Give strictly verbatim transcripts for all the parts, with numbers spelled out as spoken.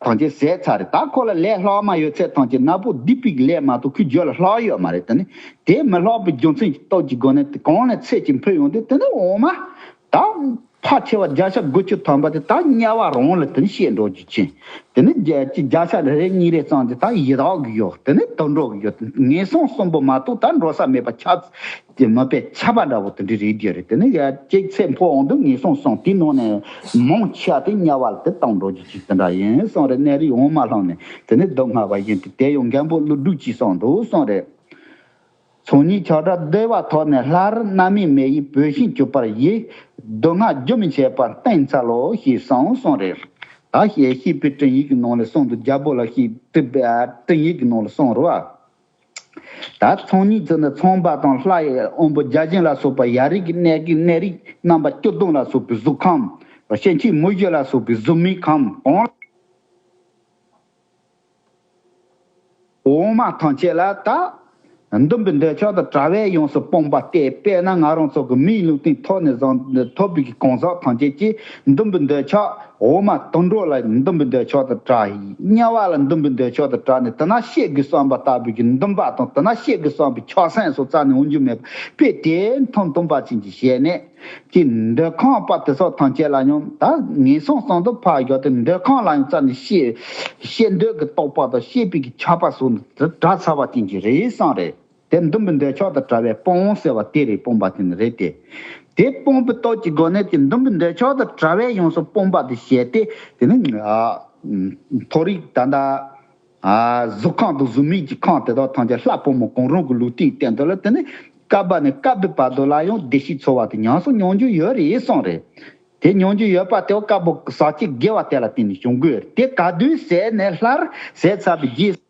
ཐམས་ཅད་ཟད་ཚར་རེད། ད་ཁོ་ལ་ལས་ལྷག་མ་ཡོད་ཚད་ཐམས་ཅད་ནག་པོ་སྡིག་པའི་ལས་མ་གཏོགས་ཁོའི་རྒྱུད་ལ་ལྷག་ཡོད་མ་རེད། དེ་ནི་དེ་མི་ལྷག་པའི་རྒྱུ་མཚན་གྱི་སྟོབས་ཀྱི་སྒོ་ནས་དེ་གང་ནས་ཚད་ཀྱིས་འཕེལ་ཡོང་དུས་དེ་ནི་འོ་མ། ད་ཕལ་ཆེ་བ་བརྒྱ་ཆ་དགུ་བཅུ་ཐམ་པ་དེ་ད་དམྱལ་བ་རང་ལ་དེ་ནི་བཤད་འགྲོ་རྒྱུ་ཅན། དེ་ནི་བརྒྱ་ཆ་རེ་གཉིས་རེ་ཙམ་དེ་ད་ཡི་དྭགས་ཀྱི་ཡོད། དེ་ནི་དུད་འགྲོ་གི་ཡོད། ངན་སོང་གསུམ་པོ་མ་གཏོགས་ད་འགྲོ་ས་མེད་པ་ཆགས། དེ་མ་པའི་ཆགས་པ་འདྲ་བོ་དེ་འདྲ་རེད་རྒྱུ་རེད། དེ་ནི་ཡ་གཅིག་ཚེ་འཕོ་འོང་དུས་ངན་སོང་གསུམ་དེའི་ནང་ནས་མང་ཆེ་བ་དེ་དམྱལ་བ་ལ་དེ་བཏང་འགྲོ་རྒྱུ་ཅིག་དེ་འདྲ་ཡིན་གསུངས་རེད། གནས་རིས་འོ་མ་བླངས་ནས་དེ་ནི་སྡུག་བསྔལ་བ་ཡིན་ཏེ། དེ་ཡང་མགོན་པོ་ཀླུ་སྒྲུབ་ཀྱིས་གསུངས་འདུག་གསུངས་རེད། ཚོགས་གཉིས་ཆགས་སྒྲ་བདེ་བ་ཐོབ་ནས་སླར། རྣམ་སྨིན་མེ་ཡིས་བུད་ཤིང་གྱུར་པར་བགྱི། སྡུག་བསྔལ་རྒྱུན་མི་འཆད་པར་བསྟེན་འཚལ་ལོ་ཞེས་གསུངས་གསུངས་རེད། ད་ཞེས་བཤེས་པའི་སྤྲིངས་ཡིག་གི་ནང་ལ་གསུངས་འདུག་རྒྱལ་པོ་ལ་བཤེས་པའི་སྤྲིངས་ཡིག་གི་ནང་ལ་གསུངས་རེད་བ། ད་ཚོགས་གཉིས་ཚུལ་ནི་ཚངས་པ་དང་ལྷ་ཡི་དབོན་པོ་བརྒྱ་བྱིན་ལ་སོགས་པ་ཡ་རིགས་ཀྱི་གནས་ཀྱི་གནས་རིགས་རྣམ་པ་བཅུ་བདུན་ལ་སོགས་པའི་གཟུགས་ཁམས། ཤིང་གཅིག་མུ་བཞི་ལ་སོགས་པའི་གཟུགས་མེད་ཁམས་གང་འོ་མ་ཐམས་ཅད་ལ་ད་འདུན་པའི་འདོད་ཆགས་དང་བྲལ་བས་ཡོངས་སུ་སྤངས་པ་སྟེ། དཔེར་ན་ང་རང་ཚོ་གི་མིའི་ལུས་རྟེན་ཐོབ་ནས་བཟུང་ཐོབ་པའི་གང་ཟག་ཐམས་ཅད་ཀྱིས་འདུན་པའི་འདོད་ཆགས། འོ་མ་དུད་འགྲོ་ལ་འདུན་པའི་འདོད་ཆགས་དང་བྲལ། དམྱལ་བ་ལ་འདུན་པའི་འདོད་ཆགས་དང་བྲལ་ནས་དེ་ན་གཤེགས་དགོས་བསམ་པ་ལྟ་བུའི་གི་འདུན་པ་དང་། དེ་ན་གཤེགས་དགོས་བསམ་པའི་ཆགས་སེམས་སོགས་རྩ་ནས་འོང་རྒྱུ་མེད་པ་དཔེ་དེ་མཐོང་མཐོང་པ་ཅན་གྱི་ཞལ་ནས། ཀྱི་འདོད་ཁམས་པ་དེ་ཚོ་ཐམས་ཅད་ལ་ཡང་ད་ངན་སོང་གསུམ་དུ་ཕར་བཞག་སྟེ། འདོད་ཁམས་ལ་ཡང་རྩ་ནས་ཤེས་ཤེས་འདོད་ཀྱི་རྟོག་པ་དང་ཤེས་པའི་གི་ཆགས་པ་སོགས་ནི་དེ་བྲལ་ཚར་བ་ཅན་གྱི་རེད་བསམ་རེད། དེ་འདུན་པའི་འདོད་ཆགས་དང་བྲལ་བས་སྤོང་ཟེར་བ་དེ་རེད། སྤོང་པ་དེ་ནི་རེད་དེ། དེ་སྤོང་པའི་སྟོབས་ཀྱི་སྒོ་ནས་ཀྱི་འདུན་པའི་འདོད་ཆགས་དང་བྲལ་བས་ཡོངས་སུ་སྤོང་པ་དེ་བྱས་ཏེ། དེ་ནི་ཨ་མཐོ་རིས་ད་ལྟ། ཨ་གཟུགས་ཁམས་དང་གཟུགས་མེད་ཀྱི་ཁམས་དེ་དག་ཐམས་ཅད་ལྷ་ཕོ་མོ་གང་རུང་གི་ལུས་རྟེན་སྟེང་དུ་ལ། དེ་ནི་སྐབས་ནས་སྐབས་བར་དུ་ལ་ཡང་བདེ་སྐྱིད་འཚོ་བ་དེ་ཉམས་སུ་མྱོང་རྒྱུ་ཡོད་རེད་གསུངས་རེད། དེ་མྱོང་རྒྱུ་ཡོད་པ་དེ་བ་དཀར་པོ་ཟག་བཅས་དགེ་བ་དེ་ལ་བརྟེན་ནས་བྱུང་དགོས་རེད། དེ་ག་དུས་ཟད་ནས་སླར་ཟད་ཚར་བའི་རྗེས།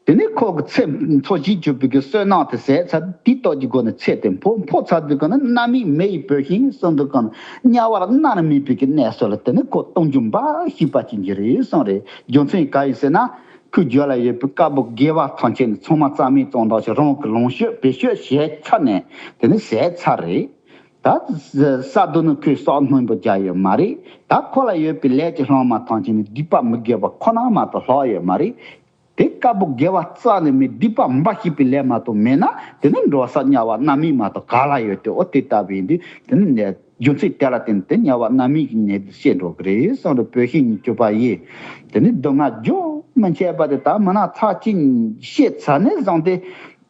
དེ་ནི་ཁོ་གི་ཚེ་འཚོ་བཞིན་གྱུར་པའི་གི་བསོད་ནམས་དེ་ཟད་ཚར་དུས་སྟོབས་ཀྱི་སྒོ་ནས་ཚེ་དེ་འཕོ་འཕོ་ཚར་དུས་ག་ན་རྣམ་སྨིན་མེ་ཡིས་བུད་ཤིང་གསུངས་དུས་ག་ན་དམྱལ་བར་མནར་མེད་པའི་གི་གནས་སུ་ལ་དེ་ནི་ཁོ་སྟོང་རྒྱུ་འབའ་ཞིག་པ་ཅན་གྱི་རེད་གསུངས་རེད། རྒྱུ་མཚན་ག་ཡིན་ཟེར་ན། ཁོའི་རྒྱུད་ལ་ཡོད་པའི་དཀར་པོ་དགེ་བ་ཐམས་ཅད་ནི་ཚང་མ་རྩ་མེད་བཏང་དག་ཅིག་རང་གི་ལོངས་སྤྱོད་བེད་སྤྱོད་བྱས་ཚར་ནས་དེ་ནི་ཟད་ཚར་རེད། ད་ས་རྡོ་ནི་ཁོས་བསགས་སྣོན་པོ་རྒྱག་ཡོད་མ་རེད། ད་ཁོ་ལ་ཡོད་པའི་ལས་ཀྱི་ལྷག་མ་ཐམས་ཅད་ནི་སྡིག་པ་མི་དགེ་བ་ཁོ་ན་མ་གཏོགས་ལྷག་ཡོད་མ་རེད། དེ་དཀར་པོ་དགེ་བ་རྩ་ནས་མེད། སྡིག་པ་འབའ་ཞིག་པའི་ལས་མ་གཏོགས་མེད་ན་དེ་ནི་འགྲོ་ས་དམྱལ་བ་རྣམ་སྨིན་མ་གཏོགས་ག་ལ་ཡོད་དེ། འོ་དེ་ལྟ་བུ་ཡིན་དུས་དེ་ནི་ནས། རྒྱུ་མཚན་དེ་ལ་བརྟེན་ཏེ་དམྱལ་བ་རྣམ་སྨིན་གྱི་གནས་དེ་བཤད་འགྲོ་གི་རེད་གསུངས་རེད། བུད་ཤིང་གྱུར་པ་ཡིས། དེ་ནི་སྡུག་བསྔལ་རྒྱུན་མི་འཆད་པ་དེ་དག་མི་ན་ཚ་ཅིག་བཤད་ཚར་ནས་བཟུང་སྟེ།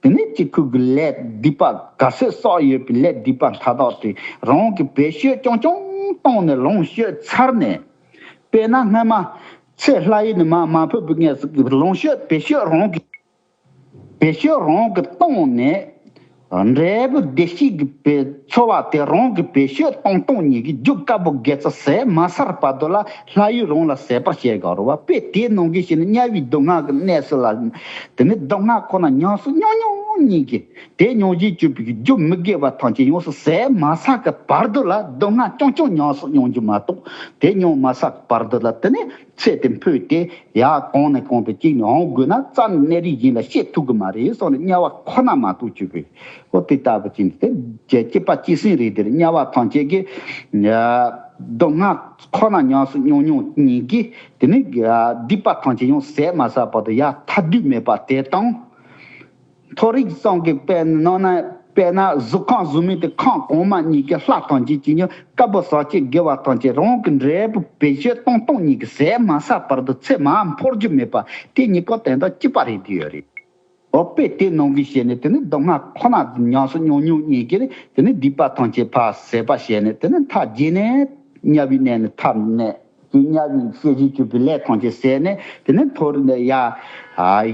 དེ་ནི་ཅིག་ཁོ་གི་ལས་སྡིག་པ་ག་ཚོད་བསགས་ཡོད་པའི་ལས་སྡིག་པ་མཐའ་དག་དེ་རང་གི་བེད་སྤྱོད་རྐྱང་རྐྱང་བཏང་ནས་ལོངས་སྤྱོད་ཚར་ནས། དཔེར་ན་སྔ་མ་ཚེ་ལྷ་ཡུལ་ནས་མར་མ་བུད་པའི་སྔས་སུ་ལོངས་སྤྱོད་བེད་སྤྱོད་རང་གི་བེད་སྤྱོད་རང་གིས་བཏང་ནས། འབྲས་བུ་བདེ་སྐྱིད་ཀྱི་བེད་འཚོ་བ་དེ་རང་གིས་བེད་སྤྱོད་བཏང་བཏང་ཉིད་ཀྱི་རྒྱུ་དཀར་པོ་དགེ་རྩ་ཟད་མ་ཚར་བར་དུ་ལ་ལྷ་ཡུལ་རང་ལ་ཟད་པར་བྱེད་དགོས་རེད་བ། དཔེ་དེ་ནང་གི་ཞིག་ནི་དམྱལ་བའི་སྡུག་བསྔལ་གྱི་གནས་སུ་ལ། དེ་ནི་སྡུག་བསྔལ་ཁོ་ན་ཉམས་སུ་མྱོང་མྱོང་ཉིད་ཀྱི་དེ་མྱོང་བཞིན་གྱུར་པའི་རྒྱུ་མི་དགེ་བ་ཐམས་ཅད་ཡོངས་སུ་ཟད་མ་ཚར་གྱི་བར་དུ་ལ་སྡུག་བསྔལ་རྐྱང་རྐྱང་ཉམས་སུ་མྱོང་རྒྱུ་མ་གཏོགས། དེ་མྱོང་མ་ཚར་བར་དུ་ལ་དེ་ནི་ཚེ་དེ་འཕོས་ཏེ། ཡ་གང་ནས་གང་དུ་གཅིག་ནས་འོང་དགོས་ན་རྩ་ནས་གནས་རིས་གཞན་ལ་བཤད་ཐུབ་ཀྱི་མ་རེད་གསུངས་ནས་དམྱལ་བ་ཁོ་ན་མ་གཏོགས་གཅིག་པུས། ཨོ་དེ་ལྟ་བུ་ཅིག་དེ་རྒྱལ་སྐྱེས་པ་སྐྱེས་སེམས་རེད། དེར་དམྱལ་བ་ཐམས་ཅད་ཀྱི་སྡུག་བསྔལ་ཁོ་ན་ཉམས་སུ་མྱོང་མྱོང་ཉིད་ཀྱིས་དེ་ནི་སྡིག་པ་ཐམས་ཅད་ཡང་ཟད་མ་ཚར་བར་དུ་ཡ་ཐར་དུས་མེད་པ་དེ་དང་། མཐོ་རིས་ཙམ་གྱི་དཔེར་ན་ནང་ན་དཔེར་ན་གཟུགས་ཁམས་གཟུགས་མེད་དེ་ཁམས་གོང་མ་གཉིས་ཀྱི་ལྷ་ཐམས་ཅད་ཀྱི་ཉོན་དཀར་པོ་ཟག་བཅས་དགེ་བ་ཐམས་ཅད་རང་གི་འབྲས་བུ་བེད་སྤྱོད་གཏོང་གཏོང་གཉིས་ཀྱི་ཟད་མ་ཚར་བར་དུ་ཚེ་མར་འཕོ་རྒྱུ་མེད་པ་དེ་གཉིས་ཀ་དོན་དག་གཅིག་པ་རེད་དེ་ཡོད་རེད། འོ་དཔེ་དེ་ནང་གི་བཤད་ནས་དེ་ནི་སྡུག་བསྔལ་ཁོ་ན་ཉམས་སུ་མྱོང་མྱོང་གཉིས་ཀྱིས་དེ་ནི་སྡིག་པ་ཐམས་ཅད་ཕར་ཟད་པ་བྱས་ནས་དེ་ནི་མཐའ་རྗེས་ནས་དམྱལ་བའི་གནས་ནས་ཐར་ནས། དེ་དམྱལ་བའི་ཤེས་བཞིན་གྱུར་པའི་ལས་ཐམས་ཅད་ཟད་ནས་དེ་ནི་མཐོ་རིས་ལ་ཡ།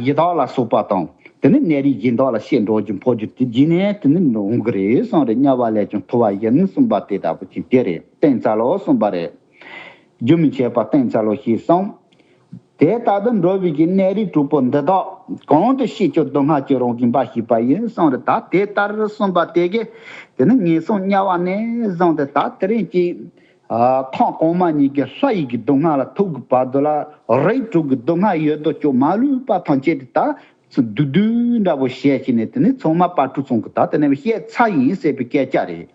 ཡི་དྭགས་ལ་སོགས་པ་དང་དེ་ནི་གནས་རིས་གཞན་དག་ལ་བཤད་འགྲོ་རྒྱུ་འཕོ་རྒྱུ་དེ་རྗེས་ནས་དེ་ནི་འོང་གི་རེད་གསུངས་རེད། དམྱལ་བ་ལས་ཀྱང་ཐར་བ་ཡིན་གསུངས་པ་དེ་ལྟ་བུ་ཅིག་དེ་རེད། བསྟེན་འཚལ་ལོ་གསུངས་པ་རེད། རྒྱུན་མི་འཆད་པར་བསྟེན་འཚལ་ལོ་ཞེས་གསུངས། དེ་ལྟར་དུ་འགྲོ་བའི་གི་གནས་རིས་དྲུག་པོ་འདི་དག་གང་དུ་སྐྱེས་ཀྱང་སྡུག་བསྔལ་གྱི་རང་བཞིན་འབའ་ཞིག་པ་ཡིན་གསུངས་རེད། ད་དེ་ལྟར་གསུངས་པ་དེ་གིས་དེ་ནི་ངན་སོང་དམྱལ་བ་ནས་བཟུང་སྟེ་ད་དེ་རིང་གི་ཁམས་གོང་མ་གཉིས་ཀྱི་ལྷ་ཡི་གི་སྡུག་བསྔལ་ལ་ཐུག་གི་བར་དུ་ལ་རིགས་དྲུག་གི་སྡུག་བསྔལ་ཡོད་དོ་ཅོག་མ་ལུས་པ་ཐམས་ཅད་དེ་ད་བདུད་བདུད་འདྲ་པོ་བཤད་ཀྱི་ནས་དེ་ནི་ཚང་མ་དཔལ་སྤྲུལ་ཚང་གི་ད་དེ་ནས་བཤད་ཚར་ཡིན་ཟེར་བའི་སྐད་ཆ་རེད།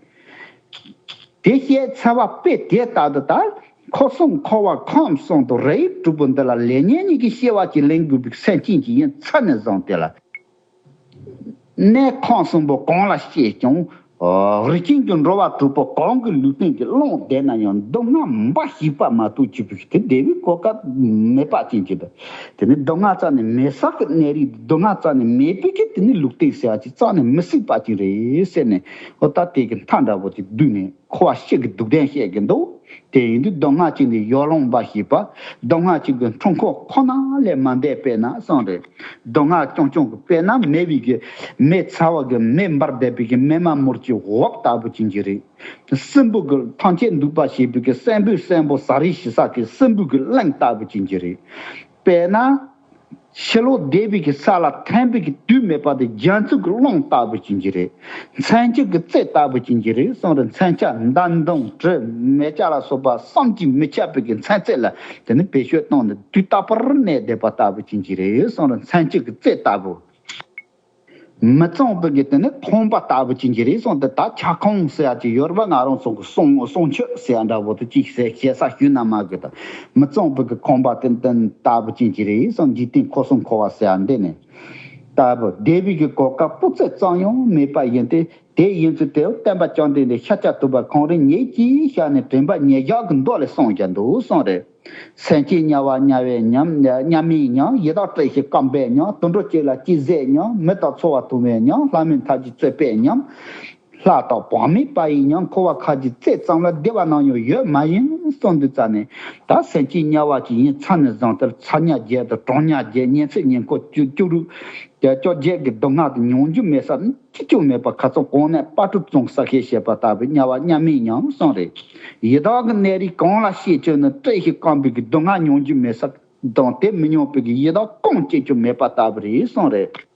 དེ་བཤད་ཚར་བ་དཔེ་དེ་ལྟར་དུ་ད་ འཁོར་གསུམ་འཁོར་བ་ཁམས་གསུམ་དུ་རིགས་དྲུག་པོ་འདི་ལ་ལེགས་ཉེས་གཉིས་ཀྱི་སྐྱེ་བ་གཅིག་ལེན་དགོས་པའི་སེམས་ཅན་གྱི་ཡིན་ཚད་ནས་བཟུང་སྟེ་ལ། གནས་ཁམས་གསུམ་པོ་གང་ལ་སྐྱེས་ཀྱང་། རིགས་ཅན་གྱི་འགྲོ་བ་དྲུག་པོ་གང་གི་ལུས་རྟེན་གྱི་བླངས་བསྡད་ན་ཡང་སྡུག་བསྔལ་འབའ་ཞིག་པ་མ་གཏོགས་ཅི་ཕིག་དེ་བདེ་བའི་གོ་སྐབས་མེད་པ་ཅན་གྱི་འདུག་དེ་ནི་སྡུག་བསྔལ་རྩ་ནས་མེད་ས་གི་གནས་རིགས་སྡུག་བསྔལ་རྩ་ནས་མེད་པའི་གི་དེ་ནི་ལུས་རྟེན་ཟེར་བ་ཅིག་རྩ་ནས་མི་སྲིད་པ་ཅིག་རེད་ཟེར་ནས། ཨོ་ད་དེ་གི་མཐའ་འདྲ་པོ་ཅིག་བསྡུས་ནས། འཁོར་བ་སྤྱི་གི་སྡུག་བདེན་བཤད་ཀྱི་འདུག་དེ་ཡིན་དུས་སྡུག་བསྔལ་གཅིག་ནི་ཡར་ལངས་པ་ཞེས་པ། སྡུག་བསྔལ་གཅིག་གི་འཁྲུལ་འཁོར་ཁོ་ན་ལས་མ་འདས་པས་ན་གསུངས་རེད། སྡུག་བསྔལ་ཀྱང་ཀྱང་གི་དཔེར་ན་མེ་བི་གི་མེ་ཚ་བ་གི་མེ་འབར་བསྡད་པའི་གི་མེ་མ་མུར་གྱི་འོབ་ལྟ་བུ་ཅན་གྱི་རེད། སྲིན་པོ་གི་ཐམས་ཅད་འདུས་པ་ཞེས་པའི་གི་སྲིན་པོའི་སྲིན་པོ་ཟ་རིན་ཞིག་ས་གི་སྲིན་པོ་གི་གླིང་ལྟ་བུ་ཅན་གྱི་རེད། དཔེར་ན། ཕྱི་ལོགས་བསྡད་པའི་གི་ས་ལ་ཐིམ་པའི་གི་དུས་མེད་པ་དེ་རྒྱ་མཚོ་གི་རླུང་ལྟ་བུ་ཅན་གྱི་རེད། མཚན་བཅད་ཀྱི་རྩི་ལྟ་བུ་ཅན་གྱི་རེད་གསུངས་རེད། མཚོན་ཆ་མདའ་མདུང་གྲི་མེ་ལྕགས་ལ་སོགས་པ་བསམ་གྱིས་མི་ཁྱབ་པའི་གི་མཚན་རྩི་ལ་དེ་ནི་བེད་སྤྱོད་བཏང་ནས་དུས་རྟག་པར་གནས་བསྡད་པ་ལྟ་བུ་ཅན་གྱི་རེད་གསུངས་རེད། མཚན་བཅད་ཀྱི་རྩི་ལྟ་བུ། མི་གཙང་པའི་གི་དེ་ནི་ཁང་པ་ལྟ་བུ་ཅན་གྱི་རེད་གསུངས་ཏེ། ད་ཆ་ཁང་ཟེར་ཡ་ཅིག་ཡོད་རེད་པ། ང་རང་ཚོ་གི་གསུང་གསུང་ཆོས་ཟེར་ཡ་འདྲ་བོ་དེ་ཅིག་ཟེར་ཞེ་ས་ཞུས་ན་མ་གི་ད། མི་གཙང་པའི་གི་ཁང་པ་དེ་དེ་ལྟ་བུ་ཅན་གྱི་རེད་གསུངས། འཇིག་རྟེན་འཁོར་གསུམ་འཁོར་བ་ཟེར་ཡ་འདི་ནི། ལྟ་བུ་བདེ་བའི་གི་གོ་སྐབས་སྤུ་རྩེ་ཙམ་ཡང་མེད་པ་ཡིན་ཏེ། དེ་ཡིན་ཚུལ་དེ་བསྟན་པ་བཅོམ་ལྡན་འདས་ཤཱཀྱ་ཐུབ་པ་ཁོང་རང་ཉིད་ཀྱིས་ཞལ་ནས་དྲན་པ་ཉེར་བཞག་གི་མདོ་ལས་གསུངས་ཀྱང་འདུག་གསུངས་རེད། སེམས་ཅན་དམྱལ་བ་དམྱལ་བའི་ཉམས། དམྱལ་མེའི་ཉམས། ཡི་དྭགས་བཀྲེས་ཤིང་སྐོམ་པའི་ཉམས། དུད་འགྲོ་སྐྱེ་ལ་ཅི་ཟད་ཉམས། མི་དང་འཚོ་བ་ཐུང་བའི་ཉམས། ལྷ་མིན་ཐབས་ཀྱིས་གཙེས་པའི་ཉམས། ལྷ་དང་བག་མེད་པ་ཡི་ཉམས། འཁོར་བ་ཁ་གྱིས་བཙལ་ཙམ་ལ་བདེ་བ་ནམ་ཡང་ཡོད་མ་ཡིན་གསུངས་དུས་ཙ་ནས། ད་སེམས་ཅན་དམྱལ་བ་ཅིག་ཡིན་ཚར་ནས་བཟུང་སྟེ་ཚ་དམྱལ་བརྒྱད་དང་གྲང་དམྱལ་བརྒྱད། ཉིན་མཚན་ཉིན་འཁོར་བཅུ་བཅུ་དྲུག་བཅོ་བརྒྱད་ཀྱི་སྡུག་བསྔལ་དུ་མྱོང་རྒྱུ་མེད་ས་གཅིག་ཀྱང་མེད་པ། ཁ་ཚང་གོང་ནས་དཔལ་སྤྲུལ་ཙོང་ས་ཤེས་བྱེད་པ་ལྟ་བུའི་དམྱལ་བ་དམྱལ་མེའི་ཉམས་གསུངས་རེད། ཡི་དྭགས་ཀྱི་གནས་རིས་གང་ལ་སྐྱེས་ཀྱང་ནི་བཀྲེས་ཤིང་སྐོམ་པའི་གི་སྡུག་བསྔལ་མྱོང་རྒྱུ་མེད་ས་དང་། དེ་མི་མྱོང་པའི་གི་ཡི་དྭགས་གང་སྐྱེས་ཀྱང་མེད་པ་ལྟ་བུ་རེད་གསུངས་རེད།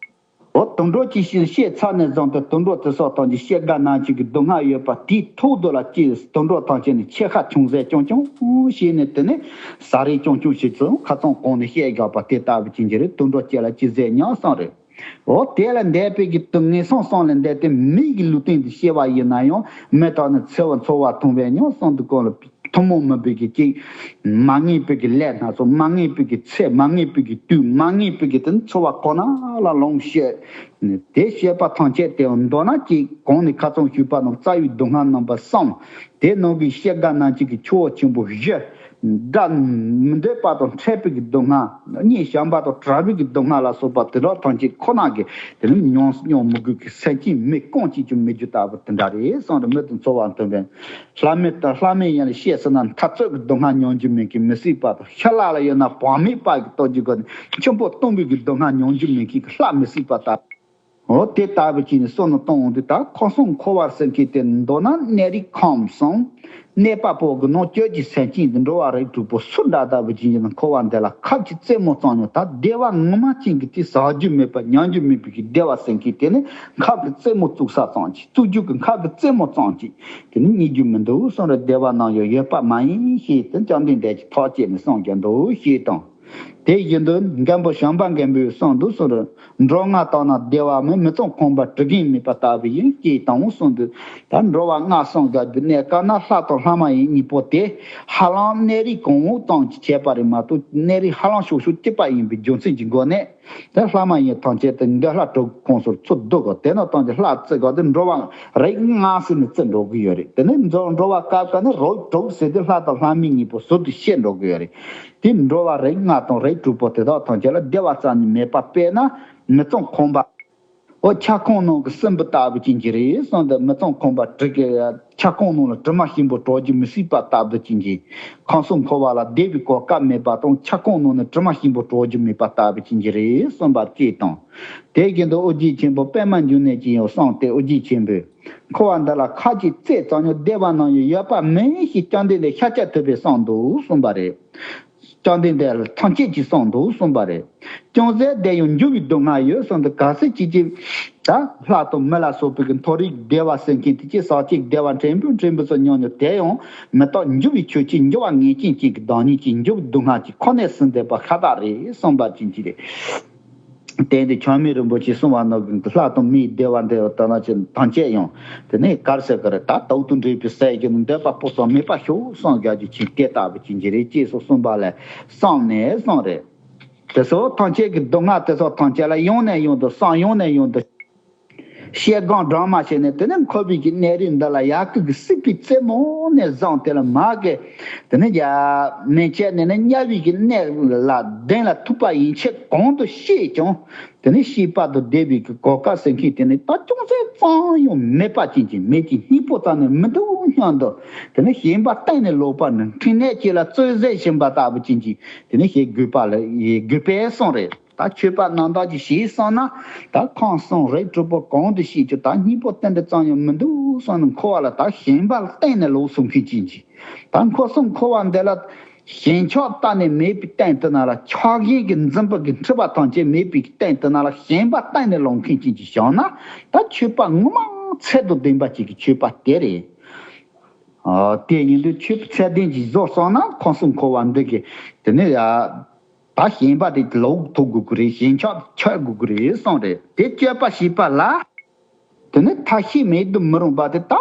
འོ་དུད་འགྲོ་ཅིག་ཤི་ཤི་ཚར་ནས་བཟུང་སྟེ་དུད་འགྲོ་དེ་སོགས་ཐམས་ཅད་སྐྱེ་རྒ་ན་འཆི་གི་སྡུག་བསྔལ་ཡོད་པ་དེའི་ཐོག་ཏུ་ལ་སྐྱེས་དུད་འགྲོ་ཐམས་ཅད་ནི་ཆེ་ཁ་ཆུང་ཟད་ཀྱང་ཀྱང་བྱས་ནས། དེ་ནས་ཟ་རིན་ཀྱང་ཀྱང་བྱས་ཚུལ་ཁ་ཚང་གོང་ནས་བཤད་བཞག་པ་དེ་ལྟ་བུ་ཅན་གྱི་རེད། དུད་འགྲོ་སྐྱེ་ལ་ཅི་ཟད་ཉམས་གསུངས་རེད། འོ་དེ་ལས་འདས་པའི་གི་དུས་ངན་སོང་སོང་ལས་འདས་ཏེ་མི་གི་ལུས་རྟེན་དུ་སྐྱེ་བ་ཡིན་ན་ཡང་། མི་དག་ནི་འཚོ་བ་འཚོ་བ་ཐུང་བའི་ཉམས་གསུངས་དུས་གོང་ལ། ཐུན་མོང་མིན་པའི་གི་ཅིག་མ་ངེས་པའི་གི་ལས་སྣ་ཚོགས། མ་ངེས་པའི་གི་ཚེ། མ་ངེས་པའི་གི་དུས། མ་ངེས་པའི་གི་དེ་འཚོ་བ་ཁོ་ན་ལ་ལོངས་སྤྱོད། དེ་སྤྱོད་པ་ཐམས་ཅད་དེ་མདོར་ན་ཅིག་གོང་ནས་ཁ་ཚང་ཞུས་པ་ནང་རྩ་བའི་སྡུག་བསྔལ་རྣམ་པ་གསུམ། དེ་ནང་གི་སྐྱེ་རྒ་ན་འཆི་གི་ཆུ་བོ་ཆེན་པོ་བཞི། དགྲ་མི་འདོད་པ་དང་འཕྲད་པའི་གི་སྡུག་བསྔལ། གཉེན་བྱམས་པ་དང་བྲལ་བའི་གི་སྡུག་བསྔལ་ལ་སོགས་པ་དེ་དག་ཐམས་ཅད་ཁོ་ན་གི་དེ་ནི་མྱོང་མྱོང་མི་དགོས་ཀྱི་སེམས་ཅན་མི་རྐང་གཅིག་ཀྱང་མེད་རྒྱུ་ལྟ་བུ་དེ་འདྲ་རེད་གསུངས་རེད། མི་དང་འཚོ་བ་མཐུན་པའི་ལྷ་མི་དང་། ལྷ་མི་ཡིན་ལ་བཤད་ཟེར་ན་འཐབ་རྩོད་ཀྱི་སྡུག་བསྔལ་མྱོང་རྒྱུ་མེད་མཁན་མི་སྲིད་པ་དང་། ཤ་ལ་ལ་ཡོད་ན་བག་མེད་པ་གི་ལྟོ་རྒྱུ་གི་ཆེན་པོ་གཏོང་བའི་གི་སྡུག་བསྔལ་མྱོང་རྒྱུ་མེད་མཁན་གྱི་ལྷ་མི་སྲིད་པ་ལྟ། འོ་དེ་ལྟ་བུ་བྱས་ནས་བསམ་བློ་གཏོང་འོང་དུས། ད་འཁོར་གསུམ་འཁོར་བ་ཟེར་མཁན་དེ་མདོར་ན་གནས་རིས་ཁམས་གསུམ། གནས་པ་པོ་གི་ནང་བཅུད་ཀྱི་སེམས་ཅན་དུ་འགྲོ་བ་རིགས་དྲུག་པོ་སུ་འདྲ་ལྟ་བུ་བྱས་ནས་འཁོར་བ་འདི་ལ་ཁབ་ཀྱི་རྩེ་མོ་ཙམ་ཡང་། ད་བདེ་བ་ངོ་མ་ཅན་གྱི་དེ་ཟ་རྒྱུ་མེད་པ་མྱང་རྒྱུ་མེད་པའི་གི་བདེ་བ་ཟེར་མཁན་དེ་ནི་ཁབ་ཀྱི་རྩེ་མོ་བཙུགས་ས་ཙམ་གྱིས། བཙུགས་རྒྱུ་གི་ཁབ་ཀྱི་རྩེ་མོ་ཙམ་གྱིས་དེ་ནི་རྙེད་རྒྱུ་མི་འདུག་གསུངས་རེད། བདེ་བ་ནམ་ཡང་ཡོད་པ་མ་ཡིན་ཞེས་དེ་བཅོམ་ལྡན་འདས་ཀྱིས་ཐག་བཅད་ནས་གསུངས་ཀྱང་འདུག་ཞེས་དང་། དེ་བཞིན་དུ་མགོན་པོ་བྱམས་པ་མགོན་པོས་གསུངས་འདུག་གསུངས་རེད། འགྲོ་ལྔ་དག་ན་བདེ་བ་མེད། མི་གཙང་ཁང་པ་གྲུ་གིང་མེད་པ་ལྟ་བུ་ཡིན་ཞེས་དང་གསུངས་འདུག་ད་འགྲོ་བ་ལྔ་གསུམ་དགའ་བའི་གནས་སྐབས་ན་ལྷ་དང་ལྷ་མ་ཡིན་གཉིས་པོ་དེ་ཧ་ལམ་གནས་རིས་གང་བོ་ཙམ་གྱིས་བྱས་པ་རེད་མ་གཏོགས། གནས་རིས་ཧ་ལམ་ཤོག་ཤོག་གཅིག་པ་ཡིན་པའི་རྒྱུ་མཚན་གྱི་སྒོ་ནས། དེ་ལྷ་མ་ཡིན་ཐམས་ཅད་དེ་འདི་ལྷ་དྲུག་ཁོངས་སུ་ཚུད་འདུག་གོ་དེ་ནི་ཐམས་ཅད་ལྷ་བརྩི་དགོས་ཏེ། འགྲོ་བ་རིགས་ལྔ་ཟེར་ནས་བརྩི་འགྲོ་གི་ཡོད་རེད། དེ་ནི་འགྲོ་འགྲོ་བ་སྐབས་སྐབས་ནི་རིགས་དྲུག་ཟེར་དུས་ལྷ་དང་ལྷ་མིན་གཉིས་པོ་ཟུར་དུ་བཤད་འགྲོ་གི་ཡོད་རེད། དེ་འགྲོ་བ་རིགས་ལྔ་དང་རིགས་དྲུག་པོ་དེ་དག་ཐམས་ཅད་ལ་བདེ་བ་རྩ་ནས་མེད་པ། དཔེར་ན་མི་གཙང་ཁང་པ། འོ་ཆབ་ཁུང་ནང་གི་སྲིན་བུ་ལྟ་བུ་ཅན་གྱི་རེད་གསུངས་ཏེ། མི་གཙང་ཁང་པ་གྲུ་གི་ཆབ་ཁུང་ནང་ལ་དྲི་མ་ཞིམ་པོ་བྲོ་རྒྱུ་མི་སྲིད་པ་ལྟ་བུ་ཅན་གྱི། ཁམས་གསུམ་འཁོར་བ་ལ་བདེ་བའི་གོ་སྐབས་མེད་པ་དང་། ཆབ་ཁུང་ནང་ནས་དྲི་མ་ཞིམ་པོ་བྲོ་རྒྱུ་མེད་པ་ལྟ་བུ་ཅན་གྱི་རེད་གསུངས་པ་བཅས་དང་། དེ་བཞིན་དུ་ཨོ་རྒྱན་ཆེན་པོ་པདྨ་འབྱུང་གནས་ཀྱིས་ཡང་གསུངས་ཏེ། ཨོ་རྒྱན་ཆེན་པོས་འཁོར་བ་འདི་ལ་ཁབ་ཀྱི་རྩེ་ཙམ་ཡང་བདེ་བ་ནམ་ཡང་ཡོད་པ་མིན་ཞེས་བཅོམ་ལྡན་འདས་ཤཱཀྱ་ཐུབ་པས་གསུངས་འདུག་གསུངས་པ་རེད། བཅོམ་ལྡན་འདས་ལ་ཐམས་ཅད་ཀྱིས་གསུངས་འདུག་གསུངས་པ་རེད། ཅུང་ཟད་བདེ་ཡང་འགྱུར་བའི་སྡུག་བསྔལ་ཡོད་གསུངས་ཏེ། གལ་སྲིད་ཅིག་ཅིག་ད་ལྷ་དང་མི་ལ་སོགས་པའི་གི་མཐོ་རིས་བདེ་བ་ཟེར་མཁན་དེ་ཅིག་ཟག་བཅས་བདེ་བ་ཕྲན་བུ་ཕྲན་བུ་ཙམ་མྱོང་མྱོང་། དེ་ཡང་མི་རྟག་འགྱུར་བའི་ཆོས་ཅན། འགྱུར་བ་ངེས་ཅན་ཅན་གྱི་བདག་ཉིད་ཀྱིས་འགྱུར་བའི་སྡུག་བསྔལ་གྱིས་ཁོ་ནས་ཟིན་བསྡད་པ་ཤ་སྟག་རེད་གསུངས་པ་ཅན་གྱི་རེད། དེ་འདི་ཆགས་མེད་རིན་པོ་ཆེ་གསུང་བ་ནང་གི་ལྷ་དང་མིའི་བདེ་བ་འདི་ལྟ་ན་ཅི་ཐམས་ཅད་ཡང་དེ་ནས་གར་ཟེར་གི་རེད། ད་དོག་ཏུ་འདྲེས་པའི་ཟས་ཀྱི་ནི་འདོད་པ་ཕུན་སུམ་མེད་པ་ཤོག་སངས་རྒྱས་ཀྱི་ཆོས་དེ་ལྟ་བུ་ཅན་གྱི་རེད་ཅེས་སོགས་གསུངས་པ་ལས་བསམ་ནས་བསམ་རེད། དེ་སོགས་ཐམས་ཅད་ཀྱི་སྡུག་བསྔལ་དེ་སོགས་ཐམས་ཅད་ལ་ཡང་ནས་ཡང་དུ་བསམ་ཡང་ནས་ཡང་དུ། ཤེལ་སྒང་སྦྲང་མ་བྱས་ནས་དེ་ནས་འཁོར་བའི་གི་གནས་རིས་འདི་ལ་ཡ་གི་གི་སྲིད་པའི་རྩེ་མོ་ནས་བཟུང་སྟེ་ལ་མ་གི་དེ་ནས་ཡ་མན་ཆད་ནས་ནི་དམྱལ་བའི་གི་གནས་ལ་གདན་ལ་ཐུག་པ་ཡན་ཆད་གང་དུ་ཤེས་ཀྱང་དེ་ནས་ཤེས་པ་དང་ལྡན་པའི་གི་གོ་སྐབས་ཟེར་མཁན་དེ་ནི་ད་ཅུང་ཟད་ཙམ་ཡང་མེད་པ་ཅན་གྱི་མེད་ཀྱི་སྙིང་པོ་ཙམ་ནས་མི་འདུག་སྙམ་དུ་དེ་ནས་ཞེན་པ་གཏན་ནས་ལོག་པ་ནི་འཕྲིན་ལས་ཀྱི་ལ་རྩོད་ཟས་བྱིན་པ་ལྟ་བུ་ཅན་གྱི་དེ་ནས་ཞེས་དགོས་པ་ལ་ཡི་དགོས་པས་གསུངས་རེད། ད་ཆོས་པ་རྣམ་དག་ཅིག་ཞེས་གསུངས་ན། ད་ཁམས་གསུམ་རིགས་དྲུག་པོ་གང་དུ་ཤེས་ཀྱང་ད་སྙིང་པོ་རྟེན་འབྲེལ་ཙམ་ཡང་མི་འདུག་བསམ་ནས་འཁོར་བ་ལ་ད་ཞེན་པ་གཏན་ནས་ལོག་སོང་མཁན་ཅན་གྱི། ད་འཁོར་གསུམ་འཁོར་བ་འདི་ལ་ཞེན་ཆགས་གཏན་ནས་མེད་པའི་སྟེང་དུ་ན་ལ་ཆགས་ཞེན་གྱི་འཛིན་པ་གི་འཁྲུལ་པ་ཐམས་ཅད་མེད་པའི་སྟེང་དུ་ན་ལ་ཞེན་པ་གཏན་ནས་ལོག་མཁན་ཅན་གྱི་བྱུང་ན་ད་ཆོས་པ་ངོ་མ་ཚད་དང་ལྡན་པ་ཅིག་གི་ཆོས་པ་དེ་རེད། ཨ། དེ་ཡིན་དུས་ཆོས་པ་ཚད་ལྡན་གྱི་བཟོ་སོང་ན་ཁམས་གསུམ་འཁོར་བ་འདི་གི་དེ་ནས་ཡ། ད་ཞེན་པ་དེ་ལོག་ཐུབ་དགོས་ཀྱི་རེད། ཞེན་ཆགས་ཆོད་དགོས་ཀྱི་རེད་གསུངས་རེད། དེ་སྤྱོད་པ་ཞེས་པ་ལ། དེ་ནི་ཐབས་ཤེས་མེད་དུ་མི་རུང་བ་དེ་དག་